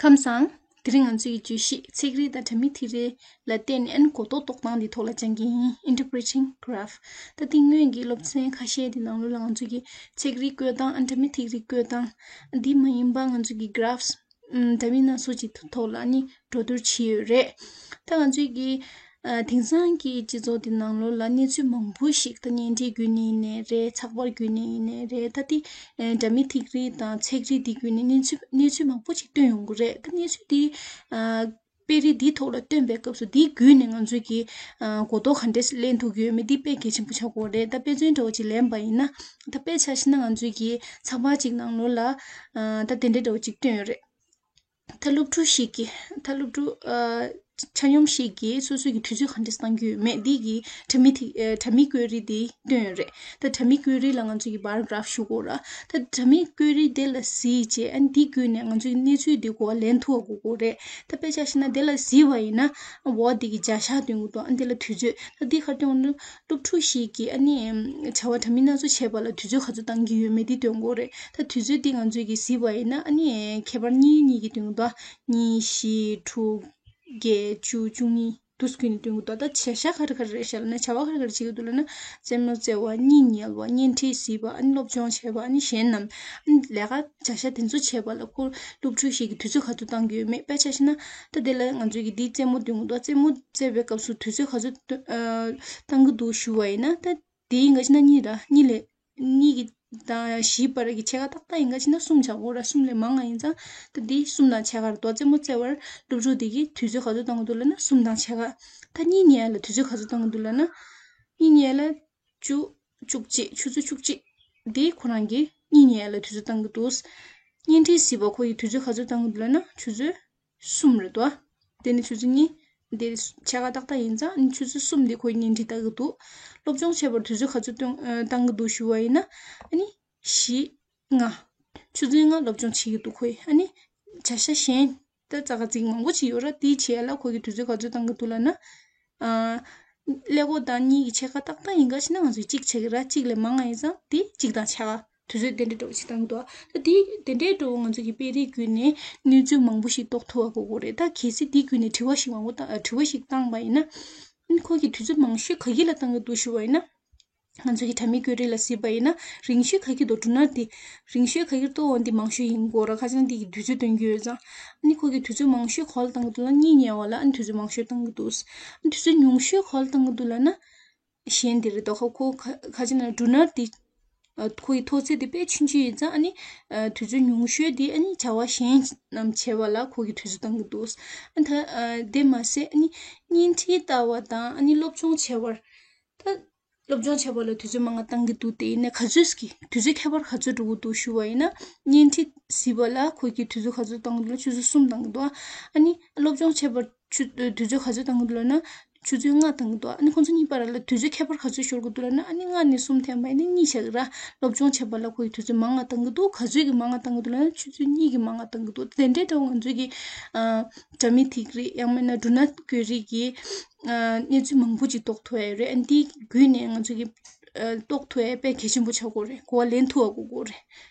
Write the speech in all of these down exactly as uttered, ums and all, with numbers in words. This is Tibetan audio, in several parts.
ཁམས་བཟང་། དེ་རིང་ང་ཚོ་ཡི་བརྗོད་གཞི་ཚེག་རིས་དང་དྲ་མིག་ཐིག་རིས་ལ་བརྟེན་ནས་ཨན་གོ་རྟོགས་རྟོགས་སྟངས་འདི་ཐོག་ལ་སྦྱང་གི་ཡིན། Interpreting graph། ད་ཐེངས་སྔོན་གྱི་སློབ་ཚན་ཁ་ཤས་དེ་ནང་ལོགས་ལ་ང་ཚོ་གི་ཚེག་རིས་བཀོད་སྟངས་ཨན་དྲ་མིག་ཐིག་རིས་བཀོད་སྟངས་འདི་མ་ཡིན་པ་ང་ཚོ་གི་graphs ཨམ་འདྲ་མིན་སྣ་ཚོགས་ཀྱི་ཐོག་ལ་ནི་འགྲོ་བསྡུར་བྱས་ཡོད་རེད། ད་ང་ཚོས་ཀྱི་ཨ་དེང་སང་གི་སྤྱི་ཚོགས་འདི་ནང་ལོགས་ལ་གནས་ཚུལ་མང་པོ་ཞིག་ད་བརྙན་འཕྲིན་བརྒྱུད་ནས་ཡིན་ནའི་རེད། ཚགས་པར་བརྒྱུད་ནས་ཡིན་ནའི་རེད། ད་དེ་ཨ་འདྲ་མིན་ཐིག་རིས་དང་ཚེག་རིས་འདི་བརྒྱུད་ནས་གནས་ཚུལ་གནས་ཚུལ་མང་པོ་ཞིག་བཏོན་ཡོང་གི་རེད། ད་གནས་ཚུལ་འདི་ཨ་དཔེ་རིས་འདིའི་ཐོག་ལ་བཏོན་པའི་སྐབས་སུ་འདི་བརྒྱུད་ནས་ང་ཚོས་ཀྱི་ཨ་གོ་རྟོགས་ག་འདྲས་ལེན་ཐུབ་ཀྱི་ཡོད་མེད་འདི་དཔེ་གལ་ཆེན་པོ་ཆགས་ཀྱི་ཡོད་རེད། ད་དཔེ་མཚོན་འདྲ་བོ་ཅིག་ལེན་པ་ཡིན་ན། ད་དཔེ་ཆ་བཞག་ན་ང་ཚོས་ཀྱི་ཚགས་པར་ཅིག་ནང་ལོགས་ལ་ཨ་ད་དེ་འདྲས་འདྲ་བོ་ཅིག་བཏོན་ཡོད་རེད། ད་སློབ་ཕྲུག་ཞིག་གིས་ད་སློབ་ཕྲུག་ཨ་ཆ་སྙོམས་ཤིག་གིས་སོ་སོ་གི་དུས་ཚོད་ག་འདྲས་བཏང་རྒྱུ་ཡོད་མེད་འདི་གི་དྲ་མིག་ཐིག་ཨ་དྲ་མིག་བཀོད་རིས་འདི་བཏོན་ཡོད་རེད། ད་དྲ་མིག་བཀོད་རིས་ལ་ང་ཚོ་གི་bar graph ཞུ་དགོས་ར། ད་དྲ་མིག་བཀོད་རིས་དེ་ལ་གཟིགས་རྗེས་ཨ་ནི་འདི་བརྒྱུད་ནས་ང་ཚོ་གི་གནས་ཚུལ་འདི་གོ་བ་ལེན་ཐུབ་པ་དགོས་ཀྱི་རེད། ད་དཔེ་ཆ་བཞག་ན་དེ་ལ་གཟིགས་པ་ཡིན་ན་འོ་འདི་གི་བྱ་བཞག་སྟོན་གྱི་འདུག་ཨ་ནི་དེ་ལ་དུས་ཚོད་ད་འདི་ག་རེ་སྟོན་གྱི་འདུག་སློབ་ཕྲུག་ཞིག་གིས་ཨ་ནི་བྱ་བ་འདྲ་མིན་སྣ་ཚོགས་བྱས་པ་ལ་དུས་ཚོད་ག་ཚོད་བཏང་གི་ཡོད་མེད་འདི་སྟོན་དགོས་རེད། ད་དུས་ཚོད་འདི་ང་ཚོས་ཀྱིས་གཟིགས་པ་ཡིན་ན་ཨ་ནི་ཁྱད་པར་གཉིས་གཉིས་ཀྱིས་སྟོན་གྱི་འདུག་གཉིས། བཞི། དྲུག་བརྒྱད། བཅུ། བཅུ་གཉིས། དུས་ཀུན་ནས་སྟོན་གྱི་འདུག་ད་བྱ་བཞག་ག་རེ་ག་རེ་རེད་ཤག་ལབ་ན་བྱ་བ་ག་རེ་ག་རེ་བྱེད་ཀྱི་འདུག་ལབ་ན་རྩེད་མོ་རྩེ་བ། གཉིད་ཉལ་བ། བརྙན་འཕྲིན་གཟིགས་པ། ཨ་ནི་སློབ་སྦྱོང་བྱེད་པ། ཨ་ནི་གཞན་རྣམས་ཨ་ནི་ལས་ཀ་བྱ་བཞག་དེ་ཚོ་བྱེད་པ་ལ་ཁོ་སློབ་ཕྲུག་ཞིག་གིས་དུས་ཚོད་ག་ཚོད་བཏང་གི་ཡོད་མེད། དཔེ་ཆ་བཞག་ན་ད་དེ་ལ་ང་ཚོས་ཀྱིས་འདི་རྩེད་མོ་སྟོན་གྱི་འདུག་རྩེད་མོ་རྩེ་བའི་སྐབས་སུ་དུས་ཚོད་ག་ཚོད་སྟོན་ཨ་བཏང་གི་འདུག་ཞུ་བ་ཡིན་ན། ད་དེ་ཡིན་ག་ཅི་ན་གཉིས་ར། གཉིས་ལས་གཉིས་ཀྱི་དང་བཞིའི་བར་གྱི་ཕྱེད་ཀ་ཏག་ཏག་ཡིན་ག་ཅི་ན་གསུམ་བྱ་དགོས་ར། གསུམ་ལས་མང་ང་ཡིན་ཙང་ད་འདི་གསུམ་དང་ཕྱེད་ཀ་རེད་དོ། རྩེད་མོ་རྩེ་བར་སློབ་ཕྲུག་དེ་གིས་དུས་ཚོད་ག་ཚོད་བཏང་གི་འདུག་ལབ་ན་གསུམ་དང་ཕྱེད་ཀ་ད་གཉིད་ཉལ་ལ་དུས་ཚོད་ག་ཚོད་བཏང་གི་འདུག་ལབ་ན། གཉིད་ཉལ་ལ་བཅུ། བཅུ་གཅིག་ཆུ་ཚོད་བཅུ་གཅིག་འདི་ཁོ་རང་གིས་གཉིད་ཉལ་ལ་དུས་ཚོད་བཏང་གི་འདུག་བརྙན་འཕྲིན་གཟིགས་པ་ཁོ་ཡིས་དུས་ཚོད་ག་ཚོད་བཏང་གི་འདུག་ལབ་ན་ཆུ་ཚོད་གསུམ་རེད་དོ། དེ་ནི་ཆུ་ཚོད་གཉིས། འདི་ཕྱེད་ཀ་ཏག་ཏག་ཡིན་ཙང་ཆུ་ཚོད་གསུམ་འདི་ཁོ་ཡིས་བརྙན་འཕྲིན་ལྟ་གི་འདུག་སློབ་སྦྱོང་བྱེད་པར་དུས་ཚོད་ག་ཚོད་བཏང་ཨ་བཏང་གི་འདུག་ཞུ་བ་ཡིན་ན། ཨ་ནི་བཞི། ལྔ། ཆུ་ཚོད་ལྔ་སློབ་སྦྱོང་བྱེད་ཀྱི་འདུག་ཁོ་ཡིས། ཨ་ནི་བྱ་བཞག་གཞན་ད་ཙག་ཙིག་མང་པོ་ཅིག་ཡོད་ར། དེའི་བྱེད་ཡ་ལ་ཁོ་གིས་དུས་ཚོད་ག་ཚོད་བཏང་གི་འདུག་ལབ་ན། ཨ་ཀླད་ཀོར་དང་གཉིས་ཀྱི་ཕྱེད་ཀ་ཏག་ཏག་ཡིན་ག་ཅི་ན་ང་ཚོས་གཅིག་བྱེད་ཀྱི་ར། གཅིག་ལས་མང་ང་ཡིན་ཙང་དེ་གཅིག་དང་ཕྱེད་ཀ་དུས་ཚོད་དེ་འདྲའི་འདྲ་བོ་ཞིག་བཏང་གི་འདུག་ད་དེ་དེ་འདྲའི་འདྲ་བོ་ང་ཚོ་གི་དཔེ་རིས་བརྒྱུད་ནས་གནས་ཚུལ་མང་པོ་ཞིག་རྟོགས་ཐུབ་པ་དགོས་ཀྱི་རེད། ད་གལ་སྲིད་དེ་བརྒྱུད་ནས་དྲི་བ་ཞིག་མང་པོ་བཏང་དྲི་བ་ཞིག་བཏང་པ་ཡིན་ན། ཨ་ནི་ཁོ་གིས་དུས་ཚོད་མང་ཤོས་ག་གི་ལ་བཏང་གི་འདུག་ཞུ་བ་ཡིན་ན། ང་ཚོ་གི་དྲ་མིག་བཀོད་རིས་ལ་གཟིགས་པ་ཡིན་ན་རིང་ཤོས་ག་གི་འདུག་སྒྲུབ་ན་དེ་རིང་ཤོས་ག་གི་འདུག་འོ་འདི་མང་ཤོས་ཡིན་དགོས་ར། ཁ་ཅིག་ན་འདི་གི་དུས་ཚོད་སྟོན་གྱི་ཡོད་ཙང་། ཨ་ནི་ཁོ་གིས་དུས་ཚོད་མང་ཤོས་ག་ལ་བཏང་གི་འདུག་ལབ་ན་གཉིད་ཉལ་བ་ལ་ཨ་ནི་དུས་ཚོད་མང་ཤོས་བཏང་གི་འདུག་ཨ་ནི་དུས་ཚོད་ཉུང་ཤོས་ག་ལ་བཏང་གི་འདུག་ལབ་ན། གཞན་དེ་རེད་དོ། ཁ་ཁོ་ཁ་ཁ་ཅིག་ན་སྒྲུབ་ན་དེ། ཨ་ཁོ་ཡི་མཐོ་ཚད་དེ་དཔེ་ཆུང་ཆུང་ཡིན་ཙང་། ཨ་ནི་ཨ་དུས་ཚོད་ཉུང་ཤོས་དེ་ཨ་ནི་བྱ་བ་གཞན་རྣམས་བྱེད་པ་ལ་ཁོ་གིས་དུས་ཚོད་བཏང་གི་འདུག་ཨ་ད་ཨ་དེ་མ་ཟད་ཨ་ནི་བརྙན་འཕྲིན་ལྟ་བ་དང་ཨ་ནི་སློབ་སྦྱོང་བྱེད་པར། ད་སློབ་སྦྱོང་བྱེད་པ་ལ་དུས་ཚོད་མང་ང་བཏང་གི་འདུག་དེ་ཡིན་ན་ག་ཚོད་ཀྱི་དུས་ཚོད་ཁྱད་པར་ག་ཚོད་འགྲོ་གི་འདུག་ཞུ་བ་ཡིན་ན། བརྙན་འཕྲིན་གཟིགས་པ་ལ་ཁོ་གིས་དུས་ཚོད་ག་ཚོད་བཏང་གི་འདུག་ལབ་ན་ཆུ་ཚོད་གསུམ་བཏང་གི་འདུག་ཨ་ནི་སློབ་སྦྱོང་བྱེད་པར་ཆུ་དུས་ཚོད་ག་ཚོད་བཏང་གི་འདུག་ལབ་ན། ཆུ་ཚོད་ལྔ་བཏང་གི་འདུག་ཨ་ནི་ཁོང་ཚོ་གཉིས་བར་ལ་དུས་ཚོད་ཁྱད་པར་ག་ཚོད་ཤོར་གི་འདུག་ལབ་ན། ཨ་ནི་ལྔ་ནས་གསུམ་འཐེན་པ་ཡིན་ན་གཉིས་ཆགས་ཀྱི་ར། སློབ་སྦྱོང་བྱེད་པ་ལ་ཁོ་ཡིས་དུས་ཚོད་མང་ང་བཏང་གི་འདུག་ག་ཚོད་ཀྱི་མང་ང་བཏང་གི་འདུག་ལབ་ན་ཆུ་ཚོད་གཉིས་ཀྱི་མང་ང་བཏང་གི་འདུག་དེ་འདྲའི་འདྲ་བོ་ང་ཚོས་ཀྱི་ཨ་དྲ་མིག་ཐིག་རིས་ཡང་མིན་ན་སྒྲུབ་ན་བཀོད་རིས་ཀྱི་ཨ་གནས་ཚུལ་མང་པོ་ཅིག་རྟོགས་ཐུབ་ཡ་ཡོད་རེད། ཨ་ནི་དེའི་བརྒྱུད་ནས་ང་ཚོས་ཀྱི་ཨ་རྟོགས་ཐུབ་ཡ་དཔེ་གལ་ཆེན་པོ་ཆགས་ཀྱི་ཡོད་རེད། གོ་བ་ལེན་ཐུབ་པ་དགོས་ཀྱི་ཡོད་རེད།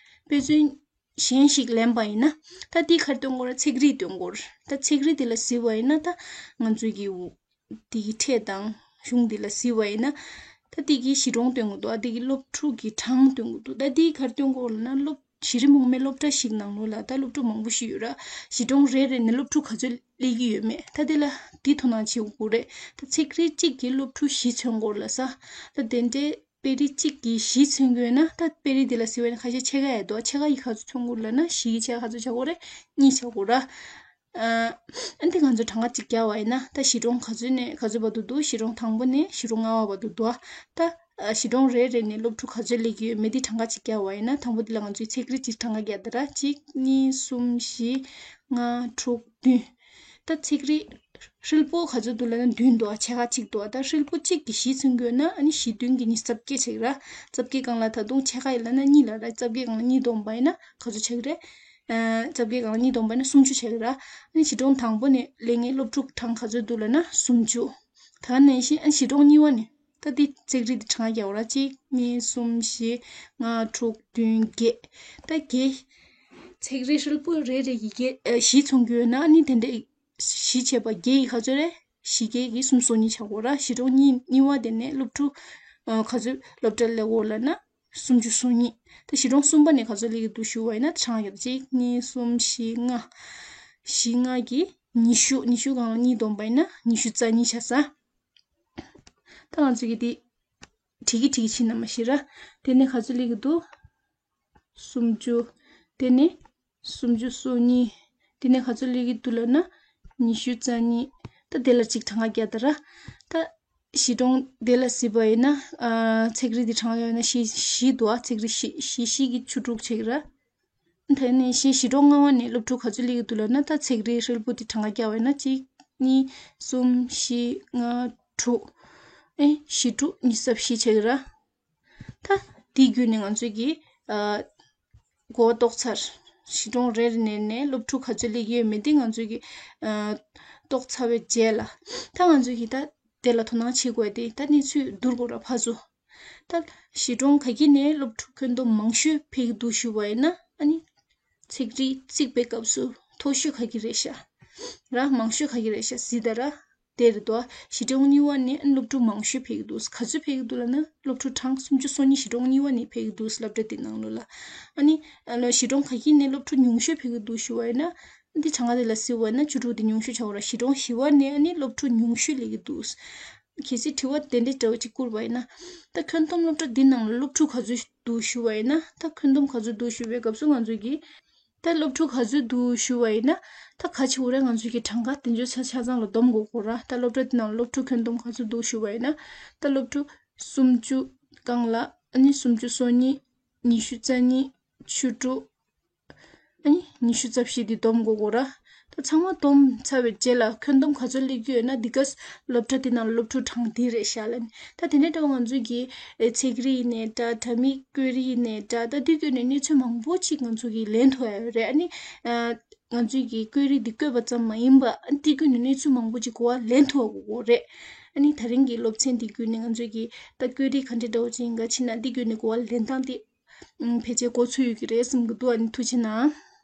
དཔེ་མཚོན། གཞན་ཞིག་ལེན་པ་ཡིན་ན། ད་འདི་ག་རེ་སྟོན་དགོས་རེད། ཚེག་རིས་སྟོན་དགོས་རེད། ད་ཚེག་རིས་དེ་ལ་གཟིགས་པ་ཡིན་ན་ད་ང་ཚོའི་གི་འདི་གི་ཕྲད་དང་གཞུང་འདི་ལ་གཟིགས་པ་ཡིན་ན། ད་འདི་གི་གཞིས་གྲོང་སྟོན་གྱི་འདུག་ཨ་འདི་གི་སློབ་ཕྲུག་གི་གྲངས་སྟོན་གྱི་འདུག་ད་འདི་ག་རེ་སྟོན་དགོས་རེད་ལབ་ན། སློབ་གཞི་རིམ་འོག་མའི་སློབ་གྲྭ་ཞིག་ནང་ལོགས་ལ་ད་སློབ་ཕྲུག་མང་པོ་ཞིག་ཡོད་ར། གཞིས་གྲོང་རེ་རེ་ནས་སློབ་ཕྲུག་ག་ཚོད་སླེབས་ཀྱི་ཡོད་མེད་ད་འདི་ལ་འདི་དོ་སྣང་བྱེད་དགོས་རེད། ད་ཚེག་རིས་གཅིག་གིས་སློབ་ཕྲུག་བཞི་མཚོན་དགོས་རེད་ལབ་ས། ད་དེ་འདྲའི་དཔེ་རིས་གཅིག་གིས་བཞི་མཚོན་གྱི་ཡོད་ན། ད་དཔེ་རིས་འདི་ལ་གཟིགས་པ་ཡིན་ན་ཁ་ཤས་ཕྱེད་ཀ་ཡོད་དོ། ཕྱེད་ཀ་ཡིས་ག་ཚོད་མཚོན་གྱི་ཡོད་ལབ་ན་བཞི་གིས་ཕྱེད་ཀ་ག་ཚོད་བྱ་དགོས་རེད། གཉིས་བྱ་དགོས་ར། ཨ་ཨ་འདི་ང་ཚོ་གྲངས་ཀ་གཅིག་རྒྱག་པ་ཡིན་ན་ད་གཞིས་གྲོང་ག་ཚོད་ནས་ག་ཚོད་བར་དུ་འདུག་གཞིས་གྲོང་དང་པོ་ནས་གཞིས་གྲོང་ལྔ་པ་བར་དུ་འདུག་ད་ཨ་གཞིས་གྲོང་རེ་རེ་ནས་སློབ་ཕྲུག་ག་ཚོད་སླེབས་ཀྱི་ཡོད་མེད་འདི་གྲངས་ཀ་གཅིག་རྒྱག་པ་ཡིན་ན། དང་པོ་འདི་ལ་ང་ཚོས་ཚེག་རིས་གཅིག་གྲངས་ཀ་རྒྱག་ད་ར། གཅིག་གཉིས། གསུམ། བཞི། ལྔ། དྲུག་བདུན། ད་ཚེག་རིས་ཧྲིལ་པོ་ག་ཚོད་འདུག་ལབ་ན་བདུན་འདུག་ཨ་ཕྱེད་ཀ་གཅིག་འདུག་ཨ་ད་ཧྲིལ་པོ་གཅིག་གིས་བཞི་མཚོན་གྱི་ཡོད་ན། ཨ་ནི་བཞི་བདུན་གྱིས་ཉི་ཤུ་རྩ་བརྒྱད་ཆགས་ཀྱི་ར། རྩ་བརྒྱད་སྒང་ལ་ད་དུང་ཕྱེད་ཀ་ཡིན་ལབ་ན་གཉིས་ལ་ར། རྩ་བརྒྱད་སྒང་ལ་གཉིས་བསྡོམས་པ་ཡིན་ན་ག་ཚོད་ཆགས་ཀྱི་རེད། ཨ་རྩ་བརྒྱད་སྒང་ལ་གཉིས་བསྡོམས་པ་ཡིན་ན་སུམ་ཅུ་ཆགས་ཀྱི་ར། ཨ་ནི་གཞིས་གྲོང་དང་པོ་ནས་སླེབས་མཁན་སློབ་ཕྲུག་གྲངས་ག་ཚོད་འདུག་ལབ་ན་སུམ་ཅུ། ད་ནང་བཞིན་ཨ་གཞིས་གྲོང་གཉིས་པ་ནས། ད་འདི་ཚེག་རིས་འདི་གྲངས་རྒྱག་ར། གཅིག་གཉིས། གསུམ། བཞི། ལྔ། དྲུག་བདུན། བརྒྱད། ད་བརྒྱད། ཚེག་རིས་ཧྲིལ་པོ་རེ་རེ་ཡི་གེ་ཨ་བཞི་མཚོན་གྱི་ཡོད་ན། ཨ་ནི་དེ་འདྲའི་བཞི་བྱས་པ་བརྒྱད་ཡིས་ག་ཚོད་རེད། བཞི་བརྒྱད་ཀྱིས་སུམ་ཅུ་སོ་གཉིས་ཆགས་དགོས་ར། གཞི་གྲོང་གཉིས་གཉིས་པ་དེ་ནས་སློབ་ཕྲུག་ཨ་ག་ཚོད་སློབ་གྲྭར་སླེབས་ཡོད་ལབ་ན་སུམ་ཅུ་སོ་གཉིས། ད་གཞི་གྲོང་གསུམ་པ་ནས་ག་ཚོད་སླེབས་ཀྱི་འདུག་ཞུ་བ་ཡིན་ན། གྲངས་ཀ་གཅིག་གཉིས་གསུམ་བཞི་ལྔ། བཞི་ལྔ་གིས་ཉི་ཤུ། ཉི་ཤུ་སྒང་ལ་གཉིས་བསྡོམས་པ་ཡིན་ན་ཉི་ཤུ་རྩ་གཉིས་ཆགས་ས། ད་ང་ཚོས་ཀྱི་དེ་བྲིས་ཀྱི་བྲིས་ཀྱི་ཕྱིན་ན་མ་ཤེས་ར། དེ་ནས་ག་ཚོད་སླེབས་ཀྱི་འདུག་སུམ་ཅུ། དེ་ནས་སུམ་ཅུ་སོ་གཉིས། དེ་ནས་ག་ཚོད་སླེབས་ཀྱི་འདུག་ལབ་ན་ཉི་ཤུ་རྩ་གཉིས། ད་དེ་ལ་གཅིག་གྲངས་ཀ་བརྒྱབ་ད་ར། ད་གཞི་གྲོང་དེ་ལ་གཟིགས་པ་ཡིན་ན་ཨ་ཚེག་རིས་དེ་གྲངས་ཀ་ཡོད་ན་བཞི་བཞི་འདུག་ཨ་ཚེག་རིས་བཞི་བཞི་བཞི་གིས་བཅུ་དྲུག་བྱེད་ཀྱི་ར། དེ་ནས་གཞི་གཞི་གྲོང་ལྔ་པ་ནས་སློབ་ཕྲུག་ག་ཚོད་སླེབས་ཀྱི་འདུག་ལབ་ན། ད་ཚེག་རིས་ཧྲིལ་པོ་དེ་གྲངས་ཀ་བརྒྱབ་པ་ཡིན་ན་གཅིག་གཉིས་གསུམ་བཞི་ལྔ་དྲུག་ཨེ་བཞི་དྲུག་ཉི་ཤུ་རྩ་བཞི་བྱེད་ཀྱི་ར། ད་དེའི་བརྒྱུད་ནས་ང་ཚོས་ཀྱི་ཨ་གོ་བ་རྟོགས་ཚར། གཞི་གྲོང་རེ་རེ་ནས་ནས་སློབ་ཕྲུག་ག་ཚོད་སླེབས་ཀྱི་ཡོད་མེད་དེ་ང་ཚོས་ཀྱི་ཨ་རྟོགས་ཚར་བའི་རྗེས་ལ། ད་ང་ཚོས་ཀྱི་ད་དེ་ལ་དོ་སྣང་བྱེད་དགོས་ཏེ། ད་གནས་ཚུལ་བསྡུར་དགོས་ར་ཕར་ཚུར། ད་གཞི་གྲོང་ག་གི་ནས་སློབ་ཕྲུག་ཁྱོན་བསྡོམས་མང་ཤོས་ཕེབས་ཀྱི་འདུག་ཞུ་བ་ཡིན་ན། ཨ་ནི་ཚེག་རིས་བརྩིགས་པའི་སྐབས་སུ་མཐོ་ཤོས་ག་གི་རེད་ཤག་ར། མང་ཤོས་ག་གི་རེད་ཤག་གཟིགས་ད་ར། དེ་རེད་དོ། གཞི་གྲོང་གཉིས་པ་ནས་སློབ་ཕྲུག་མང་ཤོས་ཕེབས་ཀྱི་འདུག་ག་ཚོད་ཕེབས་ཀྱི་འདུག་ལབ་ན་སློབ་ཕྲུག་གྲངས་སུམ་ཅུ་སོ་གཉིས་གཞི་གྲོང་གཉིས་པ་ནས་ཕེབས་ཀྱི་འདུག་སློབ་གྲྭ་དེ་ནང་ལོགས་ལ། ཨ་ནི་ཨ་ལོ་གཞི་གྲོང་ག་གི་ནས་སློབ་ཕྲུག་ཉུང་ཤོས་ཕེབས་ཀྱི་འདུག་ཞུ་བ་ཡིན་ན། འདི་གྲངས་ཀ་དེ་ལ་གཟིགས་པ་ཡིན་ན་བཅུ་དྲུག་དེ་ཉུང་ཤོས་ཆགས་ཡོད་ར། གཞི་གྲོང་བཞི་པ་ནས་ཨ་ནི་སློབ་ཕྲུག་ཉུང་ཤོས་སླེབས་ཀྱི་འདུག་གལ་སྲིད་དྲི་བ་དེ་འདྲའི་འདྲ་བོ་ཅིག་བསྐུར་བ་ཡིན་ན། ད་ཁྱོན་བསྡོམས་སློབ་གྲྭ་འདི་ནང་ལ་སློབ་ཕྲུག་ག་ཚོད་འདུག་ཞུ་བ་ཡིན་ན། ད་ཁྱོན་བསྡོམས་ག་ཚོད་འདུག་ཞུ་བའི་སྐབས་སུ་ང་ཚོས་ཀྱིས་ད་སློབ་ཕྲུག་ག་ཚོད་འདུག་ཞུ་བ་ཡིན་ན། ད་ག་ཆེ་བོ་རེད། ང་ཚོས་ཀྱིས་གྲངས་ཀ་དེ་ཚོ་ཆ་ཆ་ཚང་ལ་བསྡོམས་དགོས་གོ་ར། ད་སློབ་གྲྭ་དེ་ནང་སློབ་ཕྲུག་ཁྱོན་བསྡོམས་ག་ཚོད་འདུག་ཞུ་བ་ཡིན་ན། ད་སློབ་ཕྲུག་སུམ་ཅུ་སྒང་ལ་ཨ་ནི་སུམ་ཅུ་སོ་གཉིས། ཉི་ཤུ་རྩ་གཉིས། བཅུ་དྲུག་ཨ་ནི་ཉི་ཤུ་རྩ་བཞི་དེ་བསྡོམས་དགོས་གོ་ར། ད་ཚང་མ་བསྡོམས་ཚར་བའི་རྗེས་ལ་ཁྱོན་བསྡོམས་ག་ཚོད་སླེབས་ཀྱི་ཡོད་ན་འདི་ག་སློབ་གྲྭ་དེ་ནང་སློབ་ཕྲུག་གྲངས་འདི་རེད་ཤག་ལབ་ནས། ད་དེ་ནས་འདྲ་བོ་ང་ཚོས་ཀྱིས་ཨེ་ཚེག་རིས་ཡིན་ནའི་འདྲ། དྲ་མིག་བཀོད་རིས་ཡིན་ནའི་འདྲ། ད་དེ་བརྒྱུད་ནས་གནས་ཚུལ་མང་པོ་ཅིག་ང་ཚོ་གིས་ལེན་ཐུབ་ཡ་ཡོད་རེད། ཨ་ནི་ཨ་ང་ཚོས་ཀྱིས་བཀོད་རིས་འདི་བཀོད་པ་ཙམ་མ་ཡིན་པ། ཨ་ནི་དེ་བརྒྱུད་ནས་གནས་ཚུལ་མང་པོ་ཅིག་གོ་བ་ལེན་ཐུབ་པ་དགོས་རེད། ཨ་ནི་ད་རིང་གི་སློབ་ཚན་འདི་བརྒྱུད་ནས་ང་ཚོས་ཀྱིས་ད་བཀོད་རིས་ག་འདྲ་འདྲ་བོ་ཅིག་ཡིན་ག་ཕྱིན་ན་འདི་བརྒྱུད་ནས་གོ་བ་ལེན་སྟངས་དེ་ཨུམ་ཕལ་ཆེར་གོ་ཚོད་ཡོད་ཀྱི་རེད་བསམ་གྱི་འདུག་ཨ་ནི་ཐུགས་རྗེ་གནང་།